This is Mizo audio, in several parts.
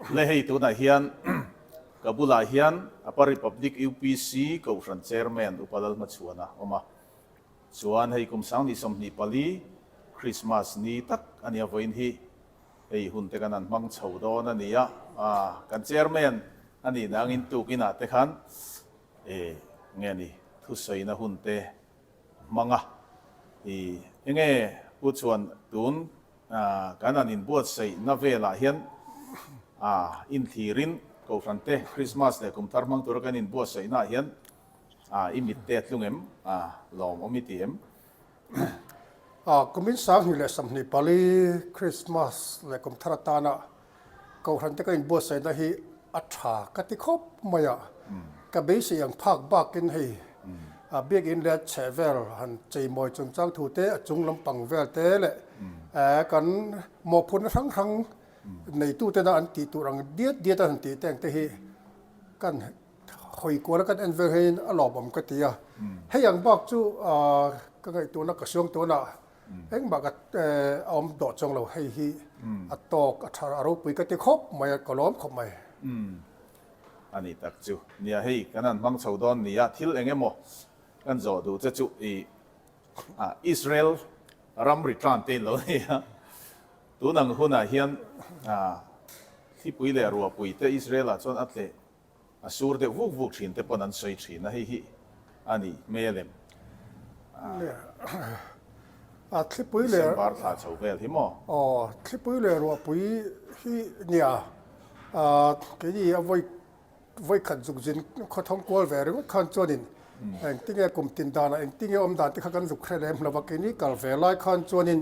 Le hei tunah hian ka bulah hian Upper Republic UPC Kohhran Chairman Upa Lalhmachhuana a awm a. Chuan hei kum 2024 Christmas ni tak a nia vawiin hi hei hun te kan han hmang chho dawn a ni a. Kan Chairman a nih nangin tukinah te khan e nge ni thusawina hun te hmang a. I enge Pu Chhuan tun Kan an inbuatsaihna velah hian inthlirin Kohhran te Krismas leh Kumthar hmang tura kan inbuatsaihnaah hian i mit te a tlung em? Lawmawm i ti em? Kumin 2024 Krismas leh Kumthar atana Kohhran te ka inbuatsaihna hi a tha ka ti khawp mai a, ka beisei ang phak bakin hei biakinn leh chheh vel han cheimawi chungchang thu te, a chung lampang vel te leh kan mawhphurhna hrang hrang neitutena an tih tur ang diat diat a han tih te ang te hi kan hawi kual a kan en vel hian a lawmawm ka ti a. Hei ang bak chu ka ngaihtuahna ka suang tunah Engmah ka a awm tawh chuang lo, hei hi a tawk a tha a ropui ka ti khawp mai a, ka lawm khawp mai. A ni tak chu. Nia hei kan han hmang chho dawn nia, thil eng emaw kan zawh duh che chu i Israel ram return te in lo nei a, tun ang hunah hian thlipui leh ruahpui te Israel ah chuan a tleh A sur deuh vuk vuk thin te pawn an sawi thin a, hei hi a nih hmel em? A thlipui leh December thla chho vel hi maw? Aw, thlipui leh ruahpui hi nia, keini a vawi vawi khat zuk zin khawthawng kual ve ringawt khan chuanin engtinge kum tin danah engtinge awm dan te kha kan zuk hre lem lo va, keini kal ve lai khan chuanin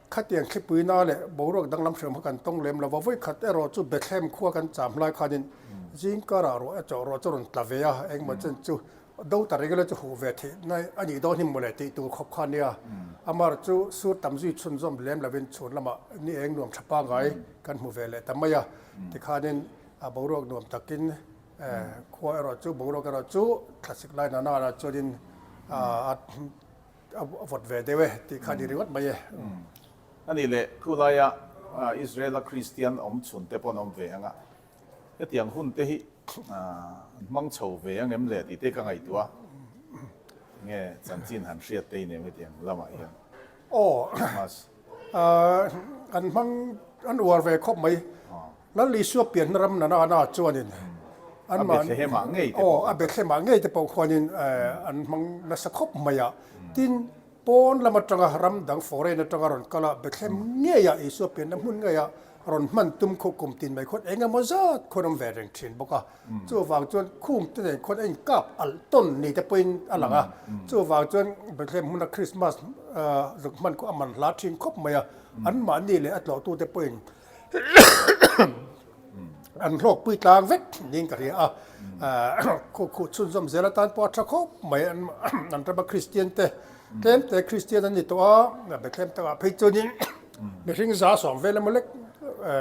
Khatiang thlipuina leh boruak danglam hriam kha kan tawng lem lo va, vawikhat erawh chu Bethlehem khua kan cham lai khanin zingkarah ruah a chawh ruah chu a rawn tla ve a, engmaw chen chu do ta ringawt chu huh ve theih na a nih dawn hi mawle tih tur khawp kha a nia. Amar chu sur tam zui chhunzawm lem lovin chhun lamah ni eng nuam tha pangngai kan hmu ve leh ta mai a, tikhanin a boruak nuam takin khua erawh chu boruak erawh chu thlasik lai nana chuanin a A vawt ve deuh e tih kha a ni ringawt mai e. A nih leh, thu laia Israel-a Kristian awm chhun te pawh an awm ve ang a, hetiang hun te hi an hmang chho ve ang em le tih te ka ngaihtuah a, enge chanchin han hriat te i nem hetiang lamah hian? Aw, an hmang, an uar ve khawp mai. Lal Isua pianna ram nana na chuanin an A Bethlehemah ngei te pawh. Aw, a Bethlehemah ngei te pawh khuanin an hmang nasa khawp mai a. Tin, pawn lam atanga ram dang foreign atanga rawn kal a, Bethlehem ngeia Isua pianna hmun ngeia rawn hman tum khaw kum tin mai khuan eng emaw zat khuan awm ve reng thin bawk a. Chuvang chuan khum te nen khuan a inkap alh tawn ni te pawhin a lang a. Chuvang chuan Bethlehem hmuna Krismas zuk hman khaw a man hla thin khawp mai a. Anmahni leh a tlawhtute pawhin An hlawkpui tlang vek niin ka hria a, khuh chhunzawm zel atan pawh a tha khawp mai. An rama Kristian te tlem te Kristian an ni tawh a, Bethlehem takah phei chuanin mihring 100 vel emaw lek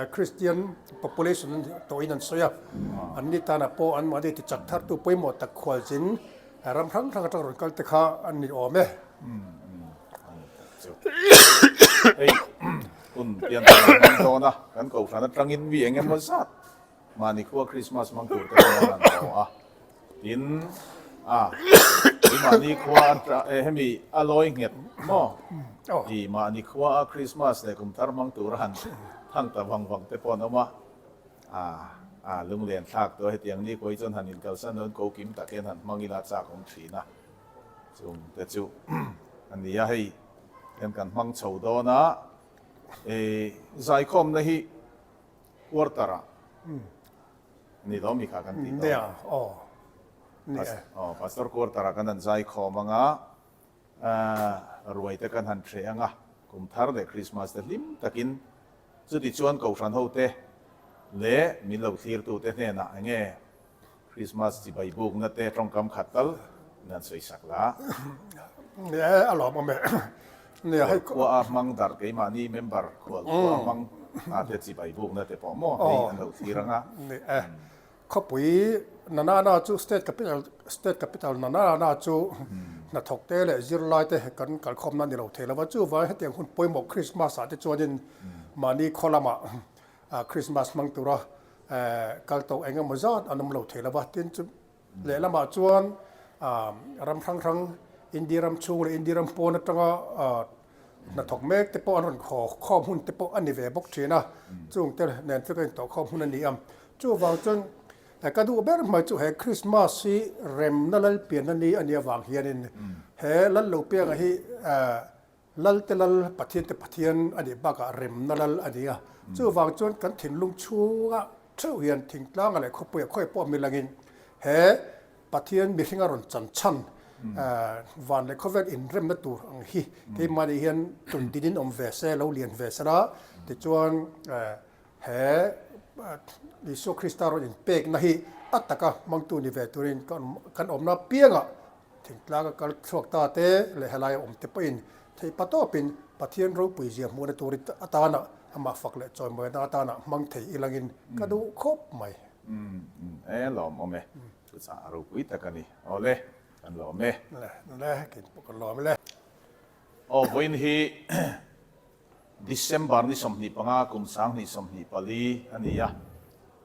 Kristian population an ni tawhin an sawi a. An ni tanah pawh anmahni tichak thartu pawimawh tak khualzin ram hrang hrang atang rawn kal te kha an ni awm e. Hei hun pian thar an hmang dawn a, kan kohhran atangin mi eng emaw zat mahni khua Krismas hmang tur te pawh an haw a, tin a i mahni khua atang hemi a lawi nghet maw i mahni khua a Krismas leh kum thar hmang tur a han thang ta vang vang te pawh an awm a, a a lunglen thlak tawh hetiang ni khawi chuan han inkalsan dawn ko kim tak hian han hmang ila chak awm thin a. Chung te chu a ni a, hei hian kan hmang chho dawn a, zaikhawmna hi quarter ah ni lo mi kha kan tih dawn. Nia, aw, ni e. Aw, pastor quarter ah kan han zaikhawm ang a, ruai te kan han hreh ang a, kum thar leh Christmas te hlim takin chuti chuan Kohhran ho te leh min lo thlirtu te hnenah enge Christmas chibai bukna te tawngkam khat tal in han sawi sak la. Nia a lawm awm e. Nia hei khua a hmang darh keimahni member khual khua a hmang a te chibai bukna te pawh maw hei an lo thlir ang a. Ni e. Khawpui Nanana chu state capital state capital Nanana chu hnathawk te leh zirlai te kan kalkhawmna a ni lo thei lo va, chuvangin hetiang hun pawimawh Christmas ah te chuanin. mahni khaw lamah Krismas hmang tura kal tawh eng emaw zat an awm lo thei lo va, tin chu lehlamah chuan ram hrang hrang India ram chhung leh India ram pawn atanga hnathawk mek te pawh an rawn khaw khawm hun te pawh a ni ve bawk thin a, chung te nen chu ka intawh khawm hun a ni a. Chuvang chuan ka duh ber mai chu he Krismas hi remna lal pianna ni a nih avang hianin he lal lo pianga hi Lal te lal, Pathian te Pathian a nih bakah remna lal a ni a. Chuvang chuan kan thinlung chhunga theuh hian thingtlanga leh khawpuia khawi pawh milangin he Pathian mihringa rawn chan chhan van leh khawvel inremna tur ang hi keimahni hian tun dinin awm ve se, lo lian ve se la, tichuan he Isua Krista rawn inpekna hi a taka hmangtu ni ve turin kan awmna piangah Thingtlanga kal chhuak ta te leh helaia awm te pawhin theih pa tawpin Pathian ropui zia hmuhna tur atana amah fak leh chawimawina atana hmang thei ilangin ka duh khawp mai. Umm e lawm awm e, thuchah a ropui tak a ni. Awle, kan lawm e. Le, le, kei pawh ka lawm le. Aw, vawiin hi December ni 25 kum 2024 a ni a.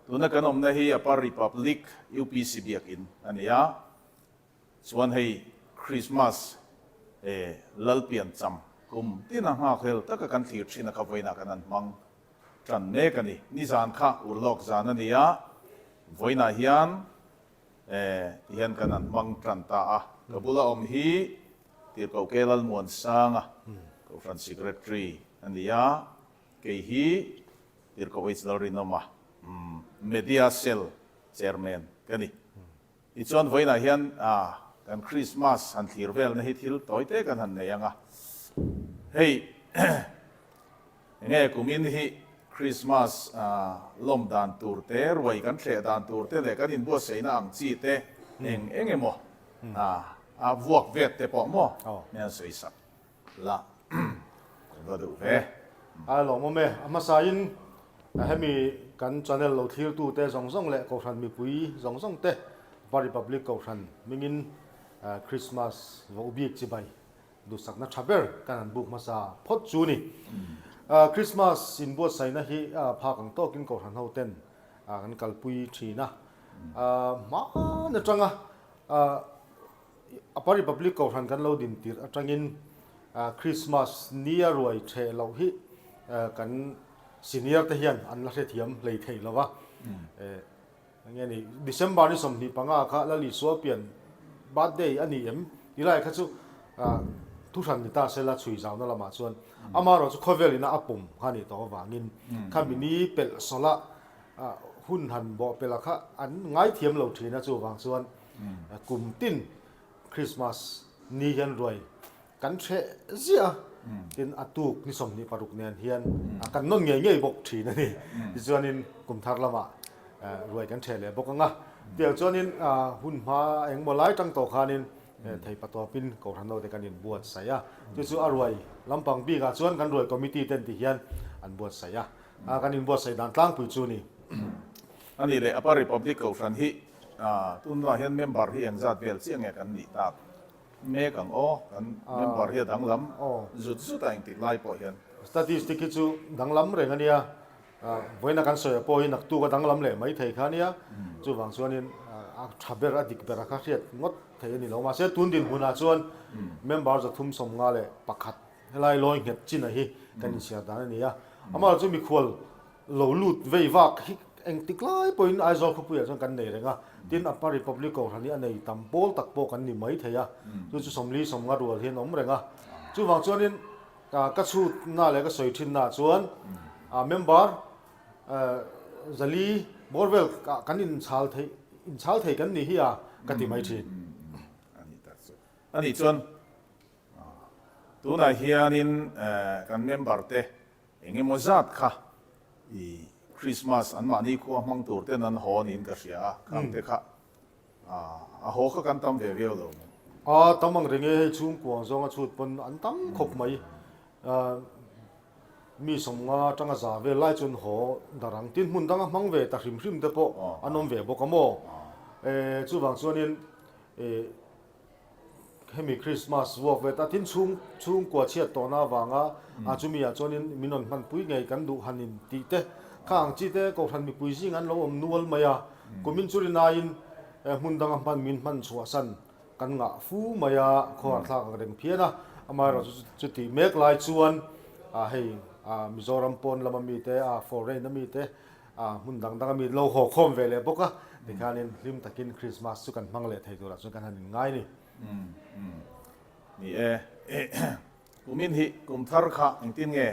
Tuna kan awmna hi Upper Republic UPC Biakin a ni a. Chuan hei Christmas eh Lalpiancham kum tina nghakhlel taka kan thlir thin a kha vawiinah kan han hmang tan mek a ni. Nizan kha urlawk zan a ni a, vawiinah hian eh tihian kan han hmang tan ta a. Ka bula awm hi Tirhkoh Ke Lalmuansanga Kohhran Secretary a ni a, kei hi Tirhkoh H Lalrinawma Media Cell Chairman ka ni. Tichuan vawiinah hian kan Krismas han thlir velna hi thil tawi te kan han nei ang a. Hei enge kumin hi Krismas lawm dan tur te, ruai kan thleh dan tur te leh kan inbuatsaihna ang chi te eng eng emaw a vuak vet te pawh maw min han sawi sak la kan va duh ve. A lawmawm e. A hmasain hemi kan channel lo thlirtute zawng zawng leh Kohhran mipui zawng zawng te Va Republic Kohhran hmingin Christmas va u bik chibai duhsakna tha ber kan han buk hmasa phawt chu ni. Christmas inbuatsaihna hi phak ang tawkin Kohhran ho ten kan kalpui thin a. Hmaan atanga Upper Republic Kohhran kan lo din tirh atangin Christmas nia ruai theh loh hi kan senior te hian an la hrethiam hlei thei lo va. Enge ni, December ni 25 kha Lal Isua pian birthday a ni em? Ti lai kha chu thuhran ni ta sela chhui zauna lamah chuan amaherawh chu khawvel ina a pawm kha a nih tawh avangin khami ni pelh sawla hun han bawhpelh a kha an ngaithiam lo thin a, chuvang chuan Kum tin Christmas ni hian ruai kan hreh ziah a, tin a tuk ni 26 nen hian kan nawn ngei ngei bawk thin a ni. Tichuanin kum thar lamah ruai kan hreh leh bawk ang a. Tiang chuanin hun hma engmaw lai tang tawh khanin thei patawpin Kohhran ho te kan inbuatsaih a. Chu chu a ruai lampang bikah chuan kan ruai committee ten ti hian an buatsaih a. Kan inbuatsaih dan tlangpui chu a ni. A nih leh Upper Republic Kohhran hi tunah hian member hi engzat vel chiah nge kan nih tak mek ang aw? Kan member hi a danglam zut zut a engtik lai pawh hian. Statistic hi chu danglam reng a nia, vawiina kan sawi pawh hi naktuk a danglam leh mai thei kha a nia, chuvang chuanin a tha ber a dik ber a kha hriat ngawt thei a ni lo. Mahse tun dinhmunah chuan member 351 helai lawi nghet chin a hi kan inchhiar dan a ni a, amaherawhchu chu mikhual Lo lut vei vak hi engtik lai pawhin Aizawl khawpuiah chuan kan nei reng a, tin Upper Republic Kohhran hi a nei tam pawl tak pawh kan ni mai thei a, chu chu 40 50 rual hian a awm reng a. Chuvang chuanin ka chhutna leh ka sawi thinnaah chuan member 400 bawr vel kan inchhal thei inchhal thei kan ni hi a ka ti mai thin. A nih chuan tunah hianin kan member te Eng emaw zat kha i Christmas an mahni khua hmang tur ten an haw niin ka hria a, khang te kha a haw kha kan tam ve viau lo maw? A tam ang reng e, hei chhungkuang zawnga chhut pawn an tam khawp mai. Mi 50 atanga za vel lai chuan haw dar ang tin hmun danga hmang ve ta hrim hrim te pawh an awm ve bawk a maw? Chuvang chuanin. Hemi Christmas vuak ve ta tin chhung chhungkua chhiat tawhna avanga a chumi ah chuanin min rawn hmanpui ngei kan duh han in tih te kha ang chi te Kohhran mipui zing an lo awm nual mai a, kumin chu rinaiin hmun danga hman min hman chhuahsan kan ngah fu mai a, khawhar thlak ang reng phian a, amaherawhchu chu tih mek lai chuan hei Mizoram pawn lama mite foreign a mite hmun dang danga mi lo haw khawm ve leh bawk a, tikhianin hlim takin Christmas chu kan hmang leh thei turah chuan kan han inngai a ni. Ni e, kumin hi kum thar kha engtin nge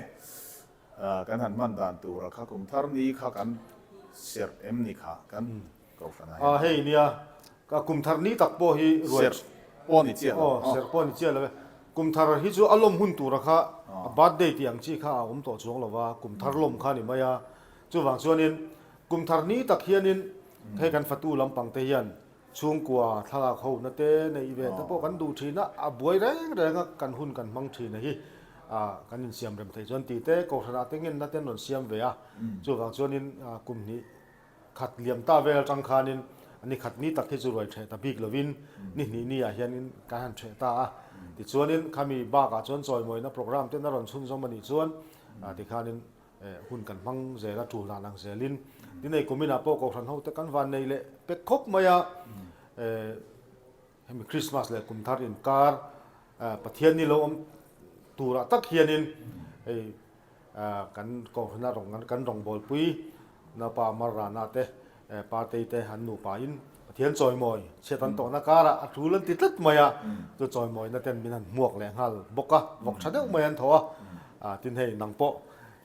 kan han hman dan tura kha kum thar ni kha kan serh em ni kha kan kohhran ah hian. Hei nia, ka kum thar ni tak pawh hi ruai. Serh pawh ni chiah lo. Aw, serh pawh ni chiah lo e. Kum thar hi chu a lawm hun tura kha a birthday tih ang chi kha a awm tawh chuang lo va, kum thar lawm kha a ni mai a. Chuvang chuanin kum thar ni tak hianin hei kan fatu lampang te hian chhungkua thlalak ho na te neih ve te pawh kan duh thin a, a buai reng reng a kan hun kan hmang thin a hi kan insiam rem theih chuan tih te kohhranah te ngenna te an rawn siam ve a. Chuvang chuanin kum hnih khat liam ta vel atang khanin ni khat ni tak hi chu ruai theh ta bik lovin ni hnih ni ah hianin kan han theh ta a. Tichuanin khami bakah chuan chawimawina programme ten a rawn chhunzawm a nih chuan tikhanin hun kan hmang zel a tul dan ang zelin tinei kuminah pawh kohhran ho te kan van nei leh pek khawp mai a hemi Christmas leh kum thar inkar Pathian ni lo awm turah tak hianin hei kan kohhrana rawng kan rawngbawlpui Naupa Marrana te Partei te an nupa in Pathian chawimawi chhiat an tawhna karah a tul an ti tlat mai a, chu chawimawina ten min han hmuak leh nghal bawk a, vawk tha deuh mai an tho a, tin hei nang pawh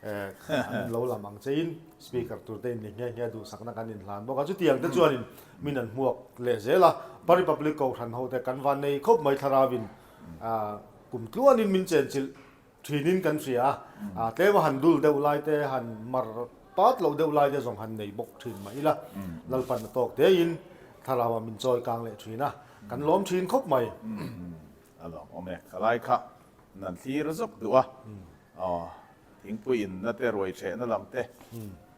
an lo lam ang che in speaker tur te in ni nghe nghe duhsakna kan inhlan bawk a, chutiang te chuanin min han hmuak leh zel a, Pa Republic Kohhran ho te kan van nei khawp mai thlarauin kum tluanin min chenchilh Thinin kan hria a, tlema han dul deuh lai te, han mar pat loh deuh lai te zawng han nei bawk thin mah ila, Lalpan a tawk tein thlarau ah min chawi kang leh thin a, kan lawm thin khawp mai. A lawm awm e, khalai kha nan thlir zawk duh a, aw thingpui inna te ruai thehna lam te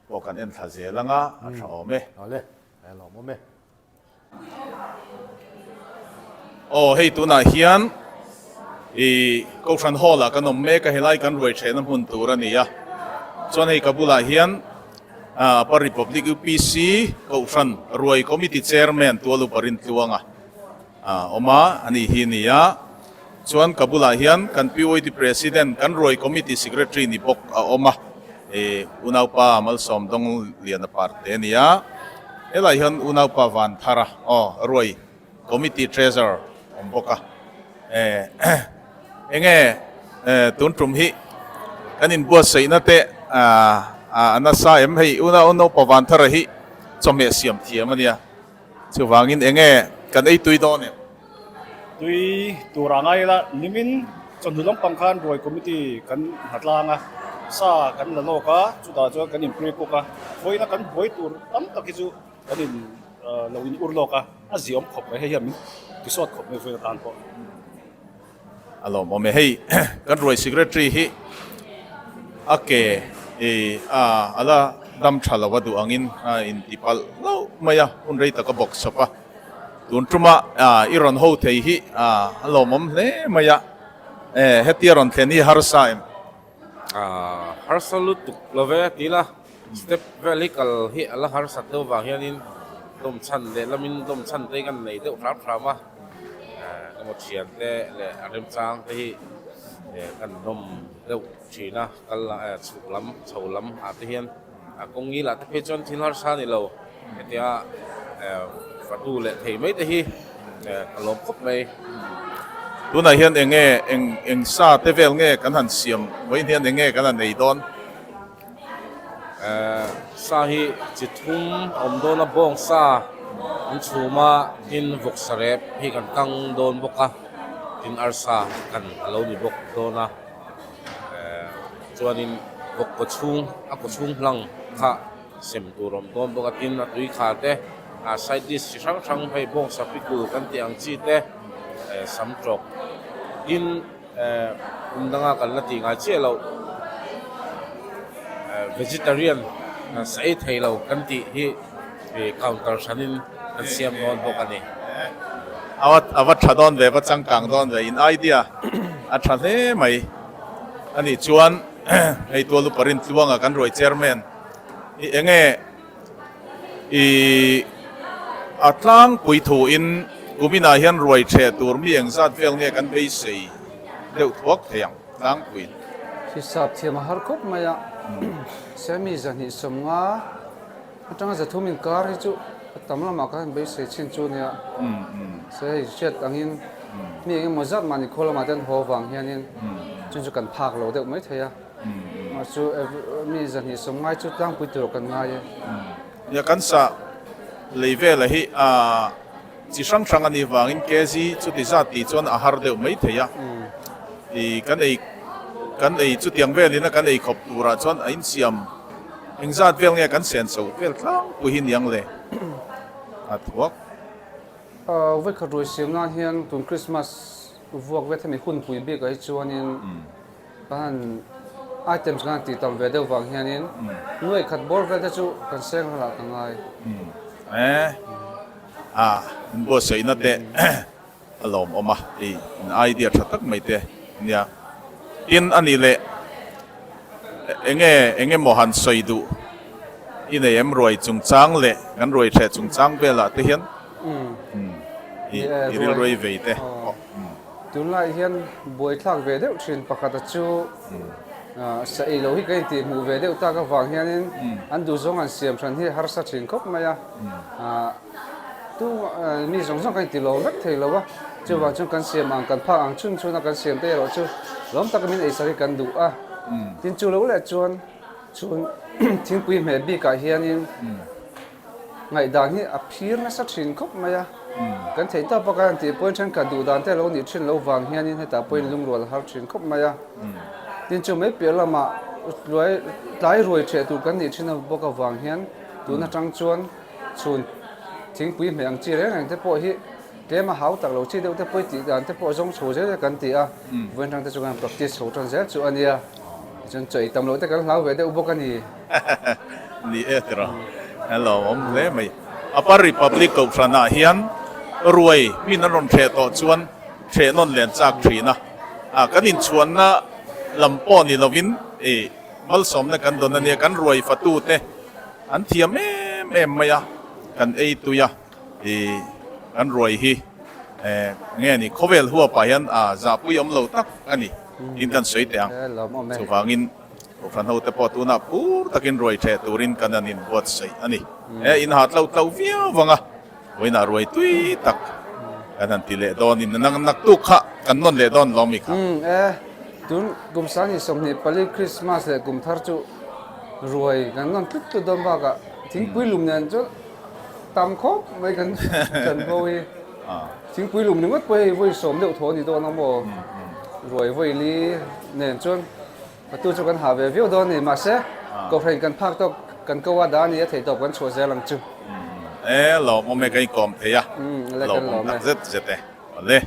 pawh kan en thla zel anga a tha awm e. Awle, a lawm awm e. Aw hei tunah hian ih Kohhran Hall ah kan awm mek a, helai kan ruai thehna hmun tur a ni a, chuan hei ka bulah hian ah Upper Republic UPC Kohhran Ruai Committee Chairman Tualupa Rintluanga a awm a, ani hi a ni a, chuan ka bulah hian kan PYD President kan Ruai Committee Secretary ni bawk a awm a, ih unaupa Malsawm Dawngliana Parte a ni a, helai hian unaupa Vanthara aw Ruai Committee Treasurer awm bawk a, eh enge tun tum hi kan inbuatsaihna te a nasa em hei unau unaupa Vanthara hi chawhmeh siam thiam a nia. Chuvangin enge kan ei tui dawn em? Tui tur a ngai ila, nimin chawhnu lampang khan ruai committee kan hna tlang a, sa kan la lawk a, chutah chuan kan in pre cook a, vawiina kan buai tur tam tak hi chu kan in lo in ur lawk a, a ziawm khawp mai, hei hian min tisawt khawp mai vawiin atan pawh. A lawmawm e. Hei kan ruai secretary hi a ke i a a la dam tha lo a duh angin a inti palh hlauh mai a, hun rei tak a bawk sawp a. Tun tuma i rawn ho thei hi a lawmawm hle mai a, hetia rawn thlen hi harsa em? Harsa lutuk lo ve a ti la, step vel hi kal hi a la harsat deuh vang hianin dawm chhan leh lamin dawm chhan te hi kan nei deuh hram hram a, emaw thian te leh a remchang te hi kan dawm deuh thin a, kal chhuk lam chho lam ah te hian a kawng ngilah te phei chuan thil harsa a ni lo. Hetia fatu leh thei mai te hi ka lawm khawp mai. Tunah hian eng nge eng eng sa te vel nge kan han siam vawiin hian eng nge kan han ei dawn? Sa hi chi thum a awm dawn a, bawng sa an chhum a, tin vawksa rep hi kan kang dawn bawk a, tin arsa kan a lo ni bawk dawn a. Chuanin vawk kaw chhung a kaw chhung hlang kha sem tur awm dawn bawk a, tin a tui kha te ah side dish chi hrang hrang hei bawngsa pickle kan tih ang chi te eh sam tawk tin eh kum danga kan la tih ngai chiah loh eh vegetarian sa ei thei lo kan tih hi ih counter hranin kan siam dawn bawk a ni. A va tha dawn ve, va changkang dawn ve, in idea a tha hle mai. A nih chuan hei Tualu Parin Tluanga kan ruai chairman i enge i a tlangpui thu in kuminah hian ruai theh tur mi engzat vel nge kan beisei deuh thuak thei ang tlangpuiin. Hisap thiam a har khawp mai a, Semi 250 Atanga zathum inkar hi chu a tam lamah khan beisei chin chu nia. Se hei hriat angin mi eng emaw zat mahni khaw lamah te an haw vang hianin chun chu kan phak lo deuh mai thei a. Mahse chu mi 250 chu tlangpui tur kan ngai e. Nia kan sah lei vela hi a chi hrang hrang a nih vangin kg chuti zat tih chuan a har deuh mai thei a. I kan ei kan ei chutiang velin a kan ei khawp turah chuan a insiam Engzat vel nge kan sen chho vel tlangpui hi niang le? A thuak. Vawikhat ruai siam nan hian tun Christmas vuak vet hemi hunpui bikah hi chuanin kan han items kan han tih tam ve deuh vang hianin nuai khat bawr vel te chu kan seng ral ah ka ngai. E a inbuatsaihna te a lawmawm a, hei in idea tha tak mai te nia. Tin a nih leh enge eng emaw han sawi duh i nei em ruai chungchang leh kan ruai hreh chungchang velah te hian i i rilruai vei te pawh. Tunlai hian buaithlak ve deuh thin pakhat a chu sa ei lo hi ka intih hmuh ve deuh tak avang hianin an duhzawng an siam hran hi harsa thin khawp mai a. Tu mi zawng zawng kan inti lawm vek thei lo a, chuvang chuan kan siam ang kan phak ang chhun chhun a kan siam te erawh chu lawm taka min eisak hi kan duh a. Tin chu lo leh chuan chhun thingpui hmeh bikah hianin ngaihdan hi a phir nasa thin khawp mai a. Kan theih tawp a kan tih pawhin thenkhat duh dan te lo nih thin lo vang hianin hetah pawhin lungrual a har thin khawp mai a. Tin chu mai piah lamah tlai ruai theh tur kan nih thin bawk avang hian tun atang chuan Chhun thingpui hmeh ang chi reng reng te pawh hi tlem a hau tak lo chi deuh te pawh i tih dan te pawh zawng chho zel kan ti a, vawiin tang te chu kan practice chho tan zel chu a nia, tichuan chaw ei tam loh te kan hlau ve deuh bawk a ni. Ni e tiraw, hello awm hle mai. Upper Republic Kohhranah hian ruai min an rawn hreh tawh chuan hreh nawn len chak thin a, kan inchhuanna lam pawh ni lovin malsawmna kan dawn a nia, kan ruai fatute An thiam em em mai a, kan ei tui a, ih kan ruai hi eh nge ni khawvel huapah hian a zahpui awm lo tak a ni tiin kan sawi teh ang. Chuvangin Kohhran hote pawh tunah phur takin ruai theh turin kan han inbuatsaih a ni. Eh in ha tlo tlo viau vang a, vawiinah ruai tui tak kan han ti leh dawnin nang naktuk kha kan nawn leh dawn lawm i kha. Eh tun kum 2024 Christmas leh kum thar chu Ruai kan rawn tlut tlut dawn bakah thingpui lum nen chuan tam khawp mai kan kan bo hi. Thingpui lum ringawt pawh hei vawi sawm deuh thaw a ni dawn ang maw? Ruai vawi li nen chuan a tu chu kan hah ve viau dawn a ni. Mahse, Kohhran kan phak tawk kan ko a dah a ni a theihtawp kan chhuah zel ang chu. E lawmawm e kan inkawm thei a, lawmawm tak zet zet e. Awle.